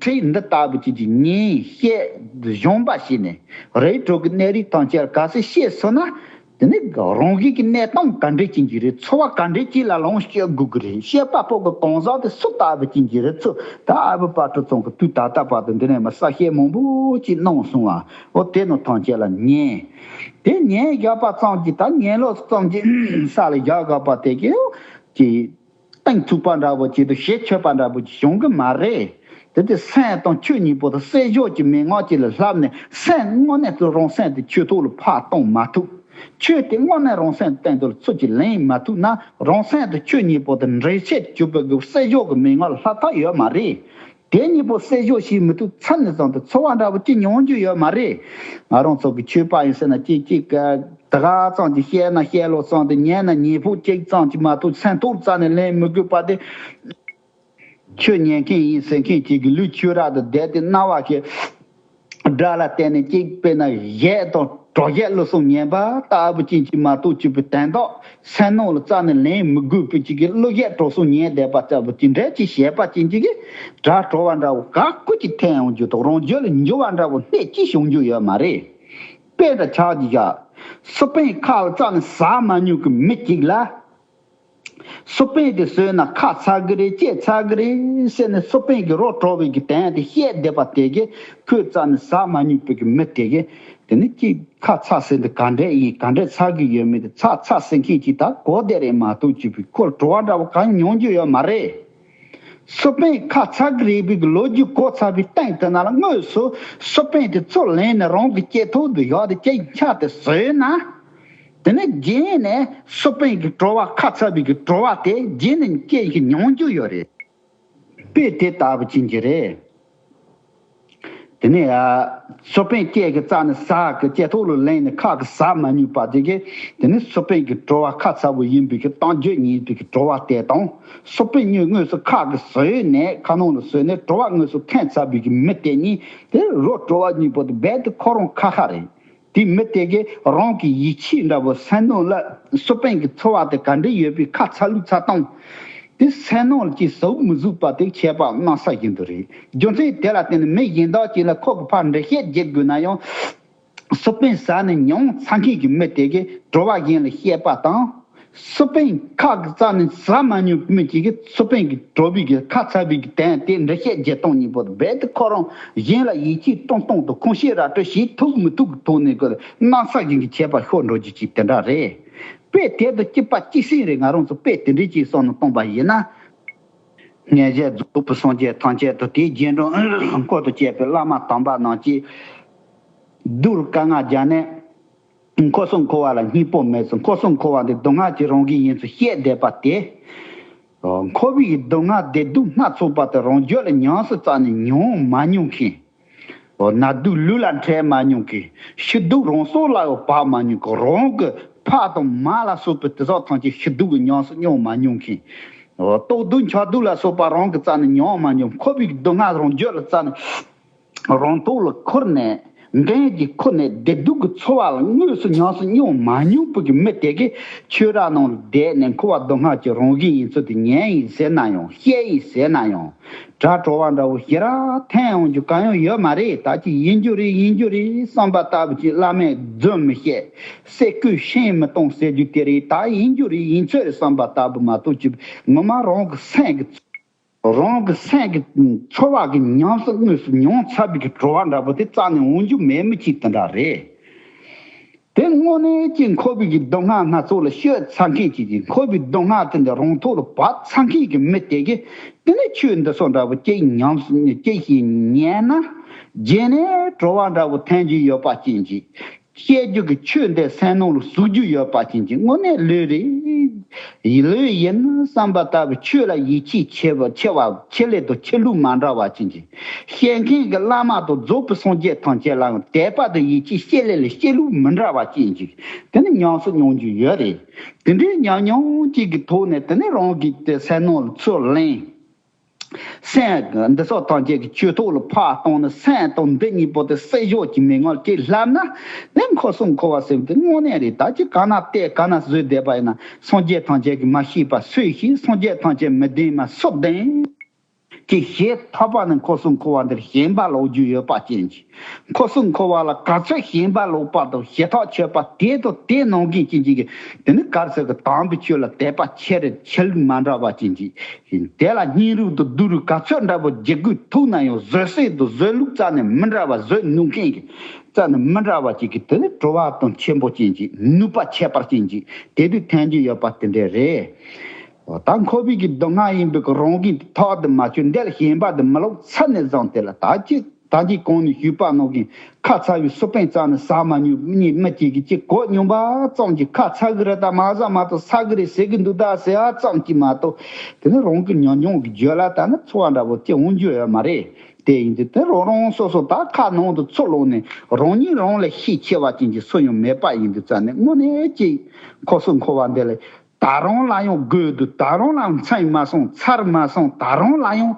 ཁྲིད་འདི་ལྟ་བུ་ཅིག་གིས་ཉན་བཤད་སྦྱོང་བ་བྱས་ནས་རིགས་དྲུག་གི་གནས་རིས་ཐམས་ཅད་ག་ཚོད་ཤེས་སོང་ན། དེ་ནི་རང་གཞན་གྱི་གནས་སྟངས་ག་འདྲ་ཅན་གྱི་རེད། འཚོ་བ་ག་འདྲ་ཅིག་ལ་ལོངས་སྤྱོད་དགོས་ཀྱི་རེད། བཤད་པ་པོ་གི་གང་ཟག་དེ་སུ་ལྟ་བུ་ཅན་གྱི་རེད། ཚུལ་ད་ཨ་བུ་དཔལ་སྤྲུལ་ཚང་གི་དུས་ད་ལྟ་བར་དུ་འདི་ནས་མ་གསལ་བཤད་མང་པོ་ཅིག་གནང་སོང་བ། འོ་དེ་ནི་ཐམས་ཅད་ལ་ཉན། དེ་ཉན་བཞག་པ་ཙམ་གྱིས་ད་ཉན་ལོག་ཙམ་གྱིས་ས་ལ་བཞག་བཞག་པ་དེ་གི་ཀྱི་གཏིང་ཚུགས་པ་འདྲ་བོ་ཅིག་དང་ཞེ་ཆོད་པ་འདྲ་བོ་ཅིག་བྱུང་གི་མ་རེད། དེ་དེ་སེམས་དང་ཆོས་གཉིས་པོ་དང་བསྲེ་བཞག་གི་མན་ངག་ཅིག་ལ་བསླབས་ནས་སེམས་དངོས་གནས་དུ་རང་སེམས་དེ་ཆོས་ཐོག་ལ་ཕར་གཏོང་མ་ཐུབ། ཆོས་དེ་དངོས་གནས་རང་སེམས་སྟེང་དུ་ཚུལ་གྱིས་ལེན་མ་ཐུབ་ན་རང་སེམས་དང་ཆོས་གཉིས་པོ་དེ་འདྲེས་ཆད་གྱུར་པའི་གི་བསྲེ་བཞག་གི་མན་ངག་ལ་ལྷག་ཐབས་ཡོད་མ་རེད། དེ་གཉིས་པོ་བསྲེ་བཞག་བྱེད་མི་ཐུབ་ཚར་ནས་བཟུང་སྟེ་འཚོ་བ་འདྲ་བོ་ཅི་མྱོང་རྒྱུ་ཡོད་མ་རེད། ང་རང་ཚོ་གི་ཆོས་པ་ཡིན་ཟེར་ན་ཅིག་ཅིག་ག་ད་ག་ཙམ་གྱིས་བཤད་ན་བཤད་ལོ་ཙམ་དེ་ཉན་ན་ཉན་ཕོག་ཅིག་ཙམ་གྱིས་མ་གཏོགས་སེམས་ཐོག་རྩ་ནས་ལེན་མི་དགོས་པ་དེ། ཆོས་ཉན་མཁན་ཡིན་ཟེར་མཁན་ཅིག་གི་ལུས་ཆོས་རབ་ཏུ་བསྡད་དེ་རྣ་བ་གི་སྒྲ་ལ་བརྟེན་ནས་ཅིག་དཔེར་ན་གཞས་དང་གྲོགས་གཞས་བློ་གསུམ་ཉན་པ་ལྟ་བུ་ཅན་གྱིས་མ་གཏོགས་ཅིག་པའི་དན་རྟགས་སེམས་ནང་ལ་རྩ་ནས་ལེན་མི་དགོས་པའི་ཅིག་གི་གླུ་གཞས་གྲོགས་གསུམ་ཉན་བསྡད་པ་ལྟ་བུ་ཅིག་འདྲ་ཅིག་བྱས་པ་ཅན་ཅིག་གི་སྒྲ་བྲོ་བ་འདྲ་བོ་ག་ཀུ་ཅིག་འཐེན་ཡོང་རྒྱུ་དང་རང་རྒྱུད་ལ་འགྱུར་བ་འདྲ་བོ་སྣེ་གཅིག་བྱུང་རྒྱུ་ཡོད་མ་རེད། དཔེ་འདྲ་ཆགས་ཀྱི་བཞག་སུ་པན་ཁ་ལ་རྩ་ནས་ཟ་མ་མྱོང་གི་མི་གཅིག་ལ། སུ་པན་དེ་ཟོས་ན་ཁ་ཚ་གི་རེད། ལྕེ་ཚ་གི་རེད་ཟེར་ནས་སུ་པན་གྱི་རོ་བྲོ་བའི་གི་དོན་དེ་བཤད་བསྡད་པ་དེ་གི་ཁོས་རྩ་ནས་ཟ་མ་མྱོང་པའི་གི་མི་དེ་གི་དེ་ནི་ཅིག་ཁ་ཚ་ཟེར་འདི་ག་འདྲས་ཡིན། ག་འདྲས་ཚ་གི་ཡོད་མེད་དེ་ཚ་ཚ་ཟེར་མཁན་ཅིག་ད་གོ་བསྡད་རེད་མ་གཏོགས་ཅིག་པའི་ཁོར་བྲོ་བ་འདྲ་བོ་གང་མྱོང་རྒྱུ་ཡོད་མ་རེད། སུ་པན་ཁ་ཚ་གི་རེད་པའི་གི་ལོ་རྒྱུས་གོ་ཚར་བའི་སྟེང་དེ་ན་ལ་དངོས་སུ་སུ་པན་དེ་ཚུར་ལེན་ནས་རང་གི་ལྕེ་ཐོག་ཏུ་བཞག་སྟེ་ལྕེ་འཁྱག་སྟེ་ཟོས་ན། དེ་ནས་རྗེས་ནས་སུ་པན་གྱི་བྲོ་བ་ཁ་ཚ་བའི་གི་བྲོ་བ་དེ་རྗེས་ནས་སྐྱེ་ཞིག་མྱོང་རྒྱུ་ཡོད་རེད། དཔེ་དེ་ལྟ་བུ་ཅན་གྱི་རེད། དེ་ནས་ཨ། སུ་པན་སྐྱེ་གི་རྩ་ནས་ཟ་གི་ལྕེ་ཐོག་ལ་ལེན་ནས་ཁ་གི་ཟ་མ་མྱོང་པ་དེ་གི་དེ་ནས་སུ་པན་གྱི་བྲོ་བ་ཁ་ཚ་བོ་ཡིན་པའི་གི་གཏམ་རྒྱུད་ཉན་པའི་གི་བྲོ་བ་དེ་དང་སུ་པན་ཉོས་དངོས་སུ་ཁ་གི་ཟོས་ནས་ཁ་ནང་ལ་ཟོས་ནས་བྲོ་བ་དངོས་སུ་འཐེན་ཚར་བའི་གི་མི་དེ་གཉིས་དེ་རོ་བྲོ་བ་གཉིས་པོ་དེ་རྦད་དེ་ཁོ་རང་ཁ་ཁ་རེད། དེ་མི་དེ་གས་རང་གི་ཡིད་ཆེས་འདྲ་བོ་སེམས་ནང་ལ་སུ་པན་གྱི་འཚོ་བ་དེ་ག་འདྲ་ཡོད་པའི་ཁ་ཚ་ལུས་ཚ་བཏང་། དེ་སེམས་ནང་ལ་ཅིག་ཟུག་མི་ཟུག་པ་དེ་ཁྱད་པར་གནམ་ས་བཞིན་དུ་རེད། རྒྱུ་མཚན་དེ་ལ་བརྟེན་ནས་མི་གཞན་དག་ཅིག་ལ་ཁོ་གི་ཕར་འགྲེལ་བཤད་རྒྱག་དགོས་ན་ཡང་། སུ་པན་ཟ་ནས་མྱོང་ཚར་མཁན་གྱི་མི་དེ་གས་བྲོ་བ་གཞན་ལ་བཤད་པ་དང་། སུ་པན་ཁ་གི་རྩ་ནས་ཟ་མ་མྱོང་མི་གཅིག་གིས་སུ་པན་གྱི་བྲོ་བའི་གི་ཁ་ཚ་བའི་གི་དོན་དེ་འགྲེལ་བཤད་བརྒྱབ་སྟངས་གཉིས་པོ་རྦད་དེ་ཁོ་རང་གཞན་ལ་ཡིད་ཆེས་གཏོང་སྟངས་དང་ཁུངས་སྐྱེལ་ར་སྤྲོད་བྱེད་ཐུབ་མི་ཐུབ་ཀྱི་ཐོག་ནས་ཀྱི་གནམ་ས་གཞན་གྱི་ཁྱད་པར་ཤོར་འགྲོ་རྒྱུ་ཅིག་དེ་འདྲ་རེད། དཔེ་དེ་དང་གཅིག་པ་གཅིག་སེ་རེད། ང་རང་ཚོ་དཔེ་དེ་འདྲའི་ཅིག་བསམ་བློ་གཏོང་པ་ཡིན་ན། ངེས་ཤེས་རྫོགས་པའི་སངས་རྒྱས་ཐམས་ཅད་དང་དེའི་རྗེས་འབྲང་འཁོར་དུ་བཅས་པའི་བླ་མ་དམ་པ་རྣམས་ཀྱིས་སྡུག་རུ་དཀའ་ངལ་སྦྱར་ནས། འཁོར་གསུམ་འཁོར་བ་ལ་སྙིང་པོ་མེད་ཟེར། འཁོར་གསུམ་འཁོར་བ་འདི་སྡུག་བསྔལ་གྱི་རང་བཞིན་ཡིན་ཚུལ་བཤད་བསྡད་པ་དེ། འཁོར་བའི་སྡུག་བསྔལ་བདེ་སྡུག་སྣ་ཚོགས་པ་དེ་རང་རྒྱུད་ལ་ཉམས་སུ་བཅངས་ནས་མྱོང་མ་མྱོང་མཁན། ནད་དུག་ལུས་ལ་འཕྲད་མ་མྱོང་མཁན། ཤི་སྡུག་རང་སྲོག་ལ་ཡང་བབས་མ་མྱོང་མཁན། རང་གི་ཕ་དང་མ་ལ་སོགས་པའི་དེ་དག་ཐམས་ཅད་ཤི་སྡུག་གི་ཉམས་སུ་མྱོང་མ་མྱོང་མཁན། ལྟོགས་སྡུག་འཁྱག་སྡུག་ལ་སོགས་པ་རང་གི་རྩ་ནས་མྱོང་མ་མྱོང་། འཁོར་བའི་སྡུག་བསྔལ་རང་རྒྱུད་ལ་རྩ་ནས་རང་ཐོག་ལ་ཁུར་ནས། འགན་གྱི་ཁུར་ནས་བདེ་སྡུག་གི་ཚོར་བ་ལ་དངོས་སུ་ཉམས་སུ་མྱོང་མ་མྱོང་བོ་གི་མི་དེ་གིས་ཆོས་ར་ནང་ལ་བསྡད་ནས་འཁོར་བ་སྡུག་བསྔལ་གྱི་རང་བཞིན་ཡིན་ཚུལ་དེ་ཉན་ཡིན་ཟེར་ན་ཡང་བཤད་ཡིན་ཟེར་ན་ཡང་གྲྭ་གྲོལ་བ་འདྲ་བོ་ཞེ་དྲག་འཐེན་ཡོང་རྒྱུ་གང་ཡང་ཡོད་མ་རེད། ད་ཅི་ཡིན་རྒྱུ་རེད་ཡིན་རྒྱུ་རེད་བསམ་པ་ལྟ་བུ་ཅིག་བླ་མས་རྫུན་མི་བཤད། སེ་གོས་ཤིང་མི་གཏོང་ཟེར་རྒྱུ་དེ་རེད། ད་ཡིན་རྒྱུ་རེད་ཡིན་ཚོད་རེད་བསམ་པ་ལྟ་བུ་མ་གཏོགས་ཅིག་ངོ་མ་རང་གི་སེམས་ཀྱི་རང་གི་སེམས་ཀྱི་ཚོར་བ་གི་ཉམས་སུ་དངོས་སུ་མྱོང་ཚར་བའི་གི་བྲོ་བ་འདྲ་པོ་དེ་རྩ་ནས་འོང་རྒྱུ་མེད་མི་གཅིག་དེ་འདྲ་རེད། དེ་དངོས་གནས་ཀྱི་འཁོར་བའི་གི་སྡུག་བསྔལ་སྣ་ཚོགས་ལ་སྤྱོད་ཚར་མཁན་གཅིག་གིས་འཁོར་བའི་སྡུག་བསྔལ་དེ་འདྲ་རང་ཐོག་ལ་བབས་ཚར་མཁན་གྱི་མི་དེ་གིས་དེ་ནས་ཆོས་འདི་སོགས་འདྲ་པོ་གཅིག་ཉམས་སུ་གཅིག་ཞིག་ཉན་ན་རྗེས་ནས་བྲོ་བ་འདྲ་པོ་འཐེན་རྒྱུ་ཡོད་པ་ཅན་གྱིས། བཤད་རྒྱུ་གི་ཆོས་འདི་སེམས་ནང་ལ་ཟུག་རྒྱུ་ཡོད་པ་ཅན་གྱི་དངོས་གནས་ལོས་རེད། ལོས་ཡིན་བསམ་པ་ལྟ་བུ་ཆོས་ལ་ཡིད་ཆེས་ཆེ་བ་ཆེ་བ་ཆེ་ལེ་དང་ཆེ་ལུགས་མ་འདྲ་བ་ཅན་གྱི་བཤད་མཁན་གྱི་བླ་མ་དང་རྫོགས་པའི་སངས་རྒྱས་ཐམས་ཅད་ལའང་དད་པ་དང་ཡིད་ཆེས་བཤད་ལེ་ལ་བཤད་ལུགས་མི་འདྲ་བ་ཅན་གྱི་དེ་ནི་ཉམས་སུ་མྱོང་རྒྱུ་ཡོད་རེད། དེ་འདྲའི་ཉམས་མྱོང་གཅིག་གི་ཐོག་ནས་དེ་ནི་རང་གི་དེ་སེམས་ནང་ལ་ཚུར་ལེན། སེམས་འདི་སོགས་ཐམས་ཅད་ཀྱི་ཆོས་ཐོག་ལ་ཕར་བཏང་ནས་སེམས་དང་འདི་གཉིས་པོ་དེ་བསྲེ་ཞོག་གི་མི་ངོར་ཅིག་ལྷབ་ན་ནི་འཁོར་གསུམ་འཁོར་བ་ཟེར་བ་དེ་དངོས་གནས་རེད། ད་ཅི་ག་ན་བལྟས་ག་ན་བཟོས་བསྡད་པ་ཡིན་ན་སངས་རྒྱས་ཐམས་ཅད་ཀྱིས་མ་ཤེས་པ་སུས་ཤེས། སངས་རྒྱས་ཐམས་ཅད་མི་བདེན་མ་སུ་བདེན། ཅིག་ཞེ་ཐག་པ་ནས་འཁོར་གསུམ་འཁོར་བ་འདིར་ཞེན་པ་ལོག་རྒྱུ་ཡོད་པ་ཅན་གྱི། འཁོར་གསུམ་འཁོར་བ་ལ་ག་ཚོད་ཞེན་པ་ལོག་པ་དང་ཞེ་ཐག་ཆོད་པ་དེ་དང་དེ་ནང་གི་ཅན་གྱི་དེ་ནི་གར་ཟེར་གི་དམ་པའི་ཆོས་ལ་དད་པ་ཆེ་རེད་ཆེ་ལུགས་མ་འདྲ་བ་ཅན་གྱི། དེ་ལ་སྙིང་རུས་དང་སྡུག་རུས་ག་ཚོད་འདྲ་པོ་རྒྱག་དགོས་ཐུག་ན་ཡང་བཟོད་བསྲན་དང་བཟོད་ལུགས་རྩ་ནས་མི་འདྲ་བ་བཟོད་ནུས་མཁན་གྱི་རྩ་ནས་མི་འདྲ་བ་ཅིག་གི་དེ་ནི་བྲོ་བ་དང་ཆེན་པོ་ཅན་གྱི་ནུས་པ་ཁྱད་པར་ཅན་གྱི་དེ་དུས་ཐོན་གྱི་ཡོད་པ་དེ་འདྲས་རེད། ད་འཁོར་བའི་གི་སྡུག་བསྔལ་ཡིན་པའི་གི་རང་གི་ཐག་དེ་མ་ཆོད་འདི་ལ་ཞེན་པ་དེ་མི་ལོག་ཚར་ནས་བཟུང་དེ་ལ་ད་ཅི་ད་ཅི་གོང་ནས་ཞུས་པ་ནང་བཞིན་ཁ་ཚ་བའི་སུ་པན་རྩ་ནས་ཟ་མ་མྱོང་མི་གཅིག་གིས་ཅི་གོ་མྱོང་པ་ཙམ་གྱིས་ཁ་ཚ་གི་རེད་ད་མ་ཟ་མ་གཏོགས་ཚ་གི་རེད་ཟེར་གི་འདུག་ད་ཟེར་བ་ཙམ་གྱིས་མ་གཏོགས་དེ་ནི་རང་གི་ཉམས་མྱོང་གི་རྒྱུད་ལ་ད་ནི་ཚོར་བ་འདྲ་པོ་ཅི་འོང་རྒྱུ་ཡོད་མ་རེད། དེ་ཡིན་དུས་དེ་རང་རང་སོ་སོ་ད་ཁ་ནང་དུ་ཚུར་ལོག་ནས་རང་ཉིད་རང་ལས་ཤེས་ཆེ་བ་ཅན་གྱི་སུ་ཡང་མེད་པ་ཡིན་དུས་རྩ་ནས་དངོས་གནས་ཅི་འཁོར་གསུམ་འཁོར་བ་འདི་ལས། ད་རུང་ལ་ཡང་དགོས་འདུག་ད་རུང་ལ་མཚན་མ་སོང་ཚར་མ་སོང་ད་རུང་ལ་ཡང་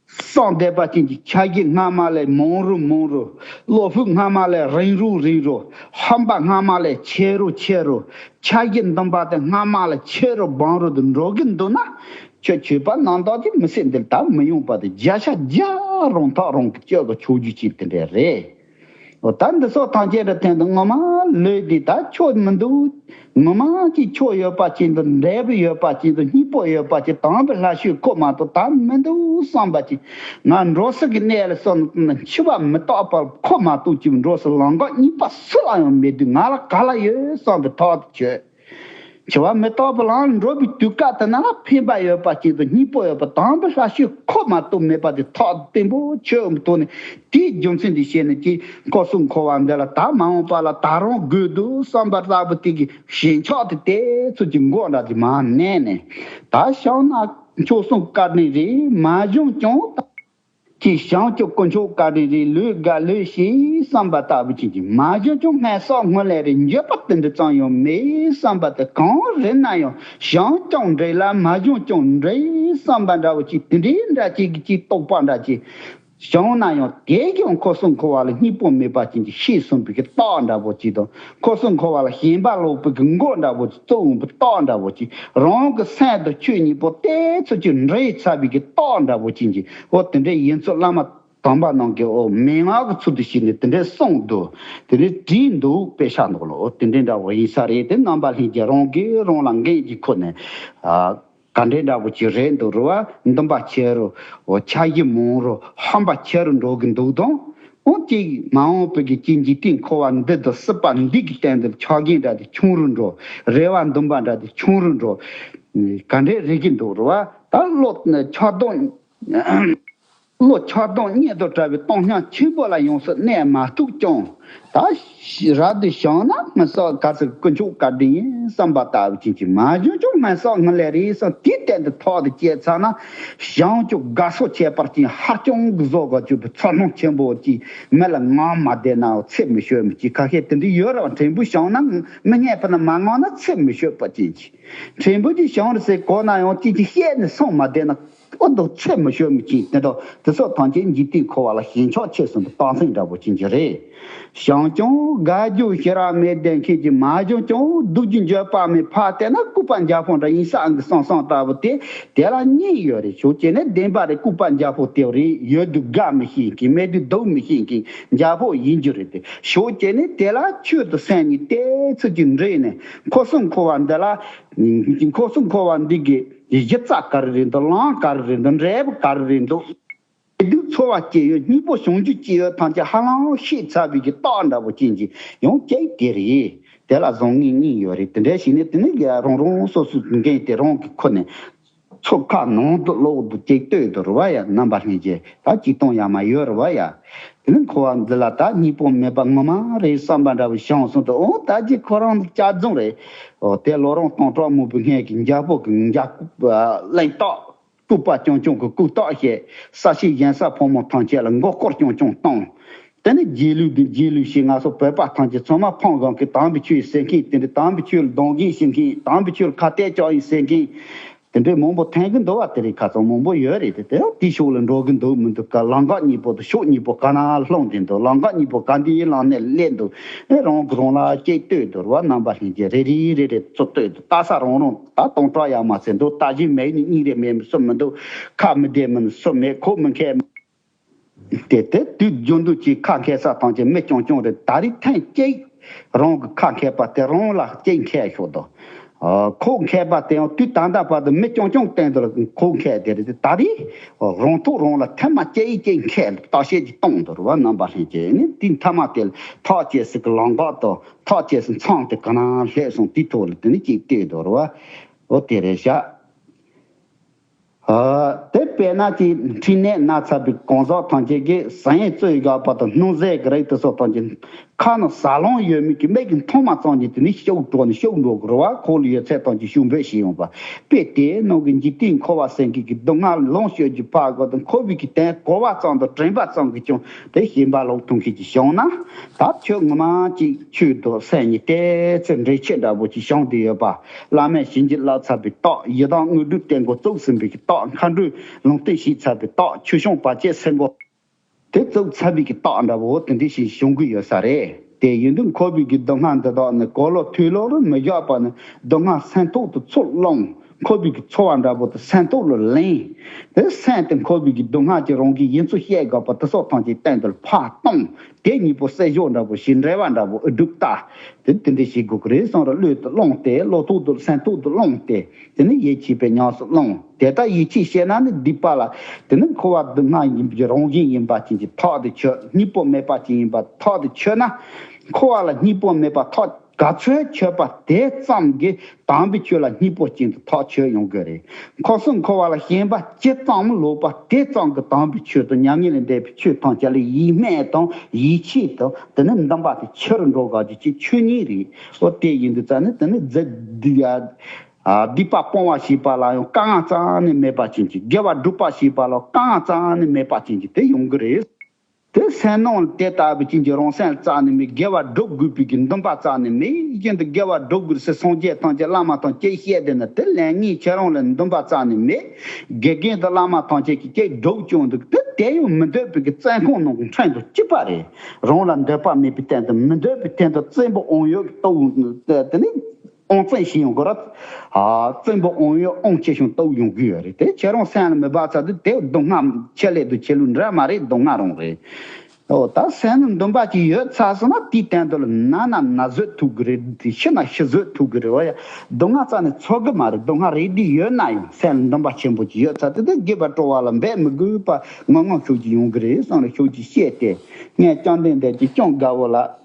སོང་བསྡད་པ་ཅན་གྱི་ཆ་ཤས་སྔ་མ་ལས་མང་རུ་མང་རུ། བློ་ཕུགས་སྔ་མ་ལས་རིང་རུ་རིང་རུ། ཧམ་པ་སྔ་མ་ལས་ཆེ་རུ་ཆེ་རུ། ཆ་ཤས་འདུན་པ་དེ་སྔ་མ་ལས་ཆེ་རུ་སྦང་རུ་དུ་འགྲོ་གི་འདུག་ན། ཁྱོད་ཆོས་པ་རྣམ་དག་གི་མི་ཚེ་འདིར་ད་མི་ཡོང་པ་དེ་བརྒྱ་ཆ་བརྒྱ་རང་ཐག་རང་གི་སྤྱོད་པ་ཆོས་རྒྱུ་ཅིག་དེ་འདྲ་རེད། འོ་ད་འདི་སོགས་ཐམས་ཅད་ལ་བརྟེན་དུ་ངོ་མ་ལོས་འདི་ད་ཆོས་མི་འདུག་ངོ་མ་གཅིག་ཆོས་ཡོད་པ་ཅན་དུ་འབྲས་བུ་ཡོད་པ་ཅན་དུ་སྙིང་པོ་ཡོད་པ་ཅན་དང་པོའི་ལྷ་ཆོས་ཁོ་མ་གཏོགས་ད་མི་འདུག་བསམ་པ་ཅན་ང་འགྲོ་སྲིད་ཀྱི་གནས་ལ་སོང་འཆི་བ་མི་རྟག་པར་ཁོ་མ་གཏོགས་ཀྱི་འགྲོ་སྲིད་ལམ་ཁ་གཉིས་པ་སུ་ལ་ཡང་མེད་དུས་ང་ལ་ག་ལ་ཡོད་བསམ་པའི་ཐོག་ཏུ་ཆོས། འཆི་བ་མི་རྟག་པའི་ལམ་འགྲོ་བའི་དུས་སྐབས་དེ་ན་ལ་ཕན་པ་ཡོད་པ་ཅན་དང་སྙིང་པོ་ཡོད་པ་དང་པོའི་ལྷ་ཆོས་ཁོ་མ་གཏོགས་མེད་པ་དེ་ཐག་བརྟན་པོ་ཆོས་ཀྱི་ཐོག་ནས་དེའི་རྒྱུ་མཚན་དེ་བཤད་ནས་ཀྱི་འཁོར་གསུམ་འཁོར་བ་འདི་ལ་ད་མ་འོངས་པ་ལ་ད་རུང་དགོས་འདུག་བསམ་པ་ལྟ་བུ་དེ་གི་ཞེན་ཆགས་དེ་དེ་ཚོ་གི་མགོ་འདྲ་དེ་མར་མནན་ནས་ད་བྱང་ན་མཆོག་གསུམ་བཀའ་དྲིན་རེད་མ་བྱུང་ཀྱང་ད། ཀྱི་བྱང་ཆུབ་དཀོན་མཆོག་བཀའ་དྲིན་རེད་ལོས་དགའ་ལོས་ཤེས་བསམ་པ་ལྟ་བུ་ཅན་གྱི་མ་བྱུང་ཀྱང་སྔར་བསགས་སྔོན་ལས་རེད་འགྱོད་པ་དེ་འདྲ་ཙམ་ཡང་མེད་བསམ་པ་དེ་གང་རེད་ན་ཡང་བྱང་ཀྱང་འགྲིག་ལ་མ་བྱུང་ཀྱང་འགྲིག་བསམ་པ་འདྲ་བོ་ཅིག་དེ་འདྲའི་འདྲ་ཅིག་གི་ཅིག་རྟོག་པ་འདྲ་ཅིག་བྱུང་ན་ཡང་དེ་ཀྱང་འཁོར་གསུམ་འཁོར་བ་ལ་སྙིང་པོ་མེད་པ་ཅན་གྱི་ཤེས་གསུངས་པའི་གི་རྟགས་འདྲ་བོ་ཅིག་དང་། འཁོར་གསུམ་འཁོར་བ་ལ་ཞེན་པ་ལོག་པའི་གི་མགོ་འདྲ་བོ་གཙོ་བོ་གི་རྟགས་འདྲ་བོ་ཅིག་རང་གི་སེམས་དང་ཆོས་གཉིས་པོ་གཏད་ཚུལ་གྱི་འདྲེས་ཚར་བའི་གི་རྟགས་འདྲ་བོ་ཅན་གྱི་འོ་དེ་འདྲའི་ཡིན་ཚུལ་བླ་མ་དམ་པ་རྣམས་ཀྱིས་འོ་མན་ངག་གི་ཚུལ་དུ་བྱས་ནས་དེ་འདྲའི་གསུངས་འདུག་དེ་འདྲའི་བྲིས་འདུག་དཔེ་ཆ་ནང་ལ་འོ་དེ་འདྲའི་འདྲ་བོ་ཡིན་ས་རེད། དེ་རྣམ་པ་ལྷན་རྒྱས་རང་གིས་རང་ལ་འགན་གྱི་ཁུར་ནས་ཨ། ག་འདྲའི་འདྲ་བོ་ཅིག་རེད་འདུག་རུ་བ་འདུན་པ་ཆེ་རུ་འོ་ཆ་ཡི་མང་རུ་ཧམ་པ་ཆེ་རུ་འགྲོ་གི་འདུག་དང་འོ་གཅིག་མ་འོངས་པའི་གི་གཅིག་འཇིག་རྟེན་འཁོར་བ་འདི་དང་སྲིད་པ་འདི་གི་སྟེང་དུ་ཆགས་ཞེན་འདྲ་དེ་ཆུང་རུ་འགྲོ། རེ་བ་འདུན་པ་འདྲ་དེ་ཆུང་རུ་འགྲོ། ག་འདྲའི་རེད་གི་འདུག་རུ་བ་ད་བློ་ཆགས་སྡང་བློ་ཆགས་སྡང་གཉིད་དུ་བྲལ་བའི་སྟོང་སྙིང་ཆེན་པོ་ལ་ཡོངས་སུ་གནས་མ་ཐུབ་ཀྱང་། ད་རབ་ཏུ་བྱུང་ན་སྔར་བསགས་ག་ཚོད་དཀོན་མཆོག་བཀའ་དྲིན་ཡིན་བསམ་པ་ལྟ་བུ་ཅན་གྱི་མ་བྱུང་ཀྱང་སྔར་བསགས་སྔར་ལས་རེད་བསམ་དེའི་སྟེང་དུ་ཐོག་ཏུ་བསྐྱེད་ཚར་ན་བྱང་ཆུབ་དགའ་ཚོར་ཁྱད་པར་ཅན་ཧ་ཅང་གི་བཟོ་དགོས་ཀྱི་ཚོར་སྣང་ཆེན་པོ་ཅིག་མི་ལ་ངང་མ་བསྡད་ན་ཚེ་མི་ཤོད་མི་ཅིག་ཁ་ཤས་དེ་འདྲ་ཡོད་རེད་བ། དྲན་པོ་བྱུང་ན་མི་ངན་པ་ན་མ་ངང་ན་ཚེ་མི་ཤོད་པ་ཅན་གྱི་དྲན་པོ་ཅིག་བྱུང་རེད་ཟེར་གོ་ན་ཡང་ཅིག་ཅིག་བཤད་ནས་སོང་མ་བསྡད་ན། ཨོ་དོ་ཚེ་མི་ཤོར་མི་གཅིག་དེ་དང་དེ་སོགས་ཐམས་ཅད་འཇིག་རྟེན་འཁོར་བ་ལ་ཞེན་ཆགས་ཆེ་སུ་འདུག་རྟགས་མཚན་འདྲ་པོ་ཅན་གྱི་རེད། བྱུང་ཀྱང་དགའ་རྒྱུ་ཞེ་དྲག་མེད་བསྡད་མཁན་གྱི་མ་བྱུང་ཀྱང་སྡུག་རྒྱུ་འགྱོད་པ་མེད། ཕར་བལྟས་ན་ལྐུགས་པ་འཇའ་ཕོག་འདྲ་ཡིན་ས་གི་བསམ་བསམ་ལྟ་བུ་དེ་དེ་ལ་གཉིས་ཡོད་རེད། ཞོག་བྱས་ནས་བདེན་པ་རེད། ལྐུགས་པ་འཇའ་ཕོག་དེ་རེད། ཡོད་དུས་དགའ་མི་ཤེས་མཁན། མེད་དུས་སྡུག་མི་ཤེས་མཁན་འཇའ་ཕོག་ཡིན་རྒྱུ་རེད་དེ། ཞོག་བྱས་ནས་དེ་ལ་ཆོས་དང་སེམས་གཉིས་ཏོག་ཙམ་གྱིས་འདྲེས་ནས་འཁོར་གསུམ་འཁོར་བ་འདི་ལ། འཁོར་གསུམ་འཁོར་བ་འདི་གི་གཞི་རྩ་ག་རེ་རེད་འདུག་ལམ་ག་རེ་རེད་འདུག་འབྲས་བུ་ག་རེ་རེད་འདུག་དེ་དུས་ཚོར་བ་སྐྱེ་ཡོད། གཉིས་པོ་བྱུང་རྒྱུ་སྐྱེ་ཡོད་ཐམས་ཅད་ཧ་ལམ་ཤེས་ཚར་བའི་གི་རྟགས་འདྲ་པོ་ཅན་གྱི་ཡང་སྐྱེ་དེ་རེད། དེ་ལ་བཟང་ངན་གཉིས་ཡོད་རེད། དེ་འདྲ་ཞིག་ནས་དེ་ནི་རང་རང་སོ་སོའི་འགན་དེ་རང་གི་ཁུར་ནས་ཚུར་ཁ་ནང་དུ་ལོག་ཏུ་ཅིག་ལྟོས་དུ་རུ་བ་ཡ། རྣམ་པ་ལྷན་རྒྱས་ད་ཅིག་གཏོང་ཡ་མ་ཡོད་རུ་བ་ཡ། དེ་ནི་འཁོར་བ་འདི་ལ་ད་གཉིས་པོ་མེད་པ་ངོ་མ་རེད་བསམ་པ་འདྲ་བོ་བྱུང་སོང་དུ། འོ་ད་ཅིག་ཁོ་རང་གཅར་རྡུང་རེད། འོ་དེ་ལོ་རང་སྟོང་ཕྲག་མང་པོའི་སྔས་ཀྱི་འཇའ་ཕོག་གི་འཇའ་གླེང་རྟགས། ལྐུགས་པ་རྐྱང་རྐྱང་གི་ལྐུགས་རྟགས་བཤད། ས་ཆའི་གཞན་ས་ཕོ་མོ་ཐམས་ཅད་ལ་མགོ་སྐོར་རྐྱང་རྐྱང་གཏོང་། དེ་ནི་རྗེས་ལུས་འདི་རྗེས་ལུས་ཞེས་ང་ཚོ་བོད་པ་ཐམས་ཅད་ཚང་མ་ཕངས་དགོས་ཀི། དམ་པའི་ཆོས་ཟེར་མཁན་དེ་འདྲ། དམ་པའི་ཆོས་ལ་གདོན་བགེགས་ཞེས་མཁན། དམ་པའི་ཆོས་ལ་ཁ་གཏད་གཅོག་ཡིན་ཟེར་མཁན་དེ་འདྲའི་མང་པོ་ཐོན་གི་འདུག་བ། དེ་རིགས་ཁ་ཚང་མང་པོ་ཡོད་རེད་དེ། དེ་ཡང་དེའི་ཕྱོགས་ལ་འགྲོ་གི་འདུག་མི་འདུག་ག་ལམ་ཁ་གཉིས་པོ་དང་ཕྱོགས་གཉིས་པོ་ག་ན་ལྷུང་བསྡད་འདུག་ལམ་ཁ་གཉིས་པོ་ག་འདིའི་ལམ་ནས་སླེབས་འདུག་ཨེ་རང་གི་རང་ལ་ཅིག་ལྟོས་འདུག་ར་བ། རྣམ་པ་ལྷན་རྒྱས་རེ་རེ་རེ་རེ་ཚུར་ལྟོས་འདུག་ལྟ་ས་རང་རང་ད་སྟོང་ཕྲག་ཡ་མ་ཟད་འདུག་ལྟ་བཞིན་མེད་ནི་གཉིས་རེ་མེད་སུ་མི་འདུག་ཁ་མི་བདེ་མི་སུ་མེད། ཁོག་མི་འཁེལ། དེ་དེ་དུས་རྒྱུན་དུ་ཅིག་ཁ་འཁེལ་ས་ཐམས་ཅད་མི་རྐྱང་རྐྱང་རེད། ད་རེས་ཐེངས་གཅིག་རང་གི་ཁ་འཁེལ་པ་དེ་རང་ལ་ཅིག་འཁེལ་ཤོག་དང་། ཨ་ཁོག་འཁེལ་པ་དེ་ཡང་དུས་ད་ལྟ་བར་དུ་མི་རྐྱང་རྐྱང་སྟེང་དུ་ཁོག་འཁེལ་དེ་རེད། ད་རེས་རང་ཐོག་རང་ལ་ཐེངས་མ་གཅིག་ཅིག་འཁེལ་བརྟག་དཔྱད་ཅིག་གཏོང་དུ་རུ་བ། རྣམ་པ་ལྷན་རྒྱས་ནི་དེ་མཐའ་མ་དེ་ལ་ཐག་བཅད་སྲིད་ཀྱི་ལམ་ཁ་དང་ཐག་བཅད་སྲིད་མཚམས་དེ་ག་ན་སླེབས་སོང་། དེའི་ཐོག་ལ་དེ་ནི་ཅིག་ལྟོས་དུ་རུ་བ། འོ་དེ་རེད་ཤག་ཨ་དེ་དཔེར་ན་ཅིག་མཁྲིས་ནད་ན་ཚ་བའི་གང་ཟག་ཐམས་ཅད་ཀྱིས་ཟས་བཙོས་བཞག་པ་དང་སྣུམ་ཟས་ཀྱི་རིགས་དེ་ཚོ་ཐམས་ཅད་ཁ་ནང་ཟ་ལོང་ཡོད་མེད་ཀྱི་མིག་གིས་མཐོང་མ་ཙམ་གྱིས་དེ་ནི་ཤུགས་འགྲོ་ནས་ཤུགས་འགྲོ་དགོས་རེད་བ། ཁོག་ལ་ཡོད་ཚད་ཐམས་ཅད་ཤུགས་འབོད་བྱེད་ཡོང་བ། དཔེ་དེའི་ནང་གི་འཇིག་རྟེན་འཁོར་བ་ཟེར་མཁན་གྱི་སྡུག་བསྔལ་ལོངས་སྤྱོད་ཀྱི་ཕར་དགོས་དང་། འཁོར་བའི་གི་དོན་གོ་བ་ཙམ་དང་དྲན་པ་ཙམ་གྱིས་ཀྱང་དེ་ཞེན་པ་ལོག་ཐུང་མཁན་གྱི་བྱུང་ན། ད་ཁྱོད་ངོ་མ་ཅིག་ཆོས་དང་སེམས་གཉིས་ཏོག་ཙམ་འབྲེལ་ཆད་འདྲ་པོ་ཅིག་བྱུང་བསྡད་ཡོད་པ། བླ་མས་བྱིན་གྱིས་བརླབས་ཚར་བའི་རྟགས། ཡི་དམ་དངོས་གྲུབ་སྟེང་གོ་བཙུགས་ཟིན་པའི་རྟགས། མཁའ་འགྲོས་ལུང་བསྟན་བྱས་ཚར་བའི་རྟགས། ཆོས་སྐྱོང་བར་ཆད་སེལ་མགོ་དེ་བཙུགས་ཚར་བའི་གི་རྟགས་འདྲ་བོ་དེ་འདྲ་ཞིག་བྱུང་གི་ཡོད་ས་རེད། དེ་ཡིན་དུས་འཁོར་བའི་གི་སྡུག་བསྔལ་འདི་དག་ནི་གོ་ལོག་ཐོས་ལོག་རུ་མི་བཞག་པ་ནི་སྡུག་བསྔལ་སེམས་ཐོག་ཏུ་ཚུར་སློང་། འཁོར་བའི་གི་ཚོར་བ་འདྲ་པོ་དེ་སེམས་ཐོག་ལ་ལེན། དེ་སེམས་དེ་འཁོར་བའི་གི་སྡུག་བསྔལ་གྱི་རང་གི་ཡིན་ཚུལ་བཤད་དགོས་པ་དེ་སོགས་ཐམས་ཅད་སྟེང་དུ་ཕར་གཏོང་། དེ་གཉིས་པོ་བསྲེ་བཞག་འདྲ་པོ་ཞིག་འབྲེལ་བ་འདྲ་པོ་ཨེ་སྒྲུབ་ལྟ། དེ་དེ་འདྲ་བྱེད་དགོས་ཀྱི་རེད་བསམ་ར། བློ་དུ་བླངས་ཏེ་བློ་ཐོག་ཏུ་སེམས་ཐོག་ཏུ་བླངས་ཏེ། དེ་ནི་ཡིད་ཆེས་པའི་ཉམས་སུ་བླངས། དེ་ལྟར་ཡིད་ཆེས་བྱས་ན་ནི་སྡིག་པ་ལ། དེ་ནི་འཁོར་བ་སྡུག་བསྔལ་ཡིན་པའི་རང་བཞིན་ཡིན་པ་ཅན་གྱི་ཐག་དེ་ཆོད། གཉིས་པོ་མེད་པ་ཅན་ཡིན་པ་ཐག་དེ་ཆོད་ན། འཁོར་བ་ལ་གཉིས་པོ་མེད་པ་ཐག་ག་ཚོད་ཆོད་པ་དེ་ཙམ་གྱིས་དམ་པའི་ཆོས་ལ་གཉིས་པོ་ཅན་དུ་ཐག་ཆོད་ཡོང་གི་རེད། འཁོར་གསུམ་འཁོར་བ་ལ་ཞེན་པ་ཇི་ཙམ་ལོག་པ་དེ་ཙམ་གྱིས་དམ་པའི་ཆོས་དང་མྱ་ངན་ལས་འདས་པའི་ཆོས་ཐམས་ཅད་ལ་ཡིད་སྨོན་དང་ཡིད་ཆེས་དང་དེ་ནི་འདུན་པ་དེ་ཆེ་རུ་འགྲོ་དགོས་ཀྱི་ཆོས་ཉིད་རེད། ཨོ་དེ་ཡིན་དུས་ཙང་ནི་དེ་ནི་རྫས་འདི་ཡ། ཨ་སྡིག་པ་སྤོང་བ་ཞེས་པ་ལ་ཡང་དཀའ་ངལ་རྩ་ནས་མེད་པ་ཅན་གྱི། དགེ་བ་སྒྲུབ་པ་ཞེས་པ་ལ་དཀའ་ངལ་རྩ་ནས་མེད་པ་ཅན་གྱི་དེ་ཡོང་གི་རེད། དེ་སེམས་ནང་དེ་ལྟ་བུ་ཅན་གྱི་རང་སེམས་རྩ་ནས་མེད། དགེ་བ་སྒྲུབ་དགོས་པའི་གི་འདུན་པ་རྩ་ནས་མེད། རྒྱུན་དུ་དགེ་བ་སྒྲུབ་དགོས་ཟེར་སངས་རྒྱས་ཐམས་ཅད་བླ་མ་ཐམས་ཅད་བཤད་བསྡད་ན་དེ་ལན་ངས་ཁྱེད་རང་ལ་འདུན་པ་རྩ་ནས་མེད། དགེ་རྒན་དང་བླ་མ་ཐམས་ཅད་ཀྱིས་ཀྱེ་སྒྲུབ་སྐྱོང་འདུག་དེ་དེ་ཡང་མི་འདོད་པའི་གི་བཙོན་ཁང་ནང་གི་འཕྲེང་དང་གཅིག་པ་རེད། རང་ལ་འདོད་པ་མེད་པའི་སྟེང་དུ་མི་འདོད་པའི་སྟེང་དུ་བཙན་པོ་ཨང་ཡོད་ཀྱི་ལྟ་བུ་དེ་ནི། ཨང་བཙན་ཞིག་ཡོང་གི་རེད། ཨ་བཙན་པོ་ཨང་ཡོད་ཨང་ཆེ་ཤོས་ལྟ་བུ་ཡོང་གི་ཡོད་རེད། དེ་ཁྱེད་རང་སེམས་ལ་མི་འབབ་ཚར་དུས་དེ་སྡུག་བསྔལ་ཆེ་ལས་དུ་ཆེ་ལུགས་འདྲ་མ་རེད། སྡུག་བསྔལ་རང་རེད། ཨོ་ད་སེམས་ལ་འདུན་པ་ཅིག་ཡོད་ཚར་སོང་ན་དེའི་སྟེང་དུ་ལ་ན་ན་ན་བཟོད་ཐུབ་གི་རེད། དེ་ཤི་ན་ཤི་བཟོད་ཐུབ་གི་རེད་བ་ཡ། སྡུག་བསྔལ་རྩ་ནས་ཚོར་གི་མ་རེད། སྡུག་བསྔལ་རེད་དེ་ཡོད་ན་ཡང་སེམས་ལ་འདུན་པ་ཆེན་པོ་ཅིག་ཡོད་ཚར་དུས་དེ་དགེ་བ་སྤྲོ་བ་ལ་འབད་མི་དགོས་པ་ངོ་ངོ་ཤུགས་ཅིག་ཡོང་གི་རེད་བསམ་ནས་ཤུགས་ཅིག་བཤད་དེ། ངས་བཅོམ་ལྡན་འདས་ཀྱི་སྐྱོང་དགའ་བོ་ལ།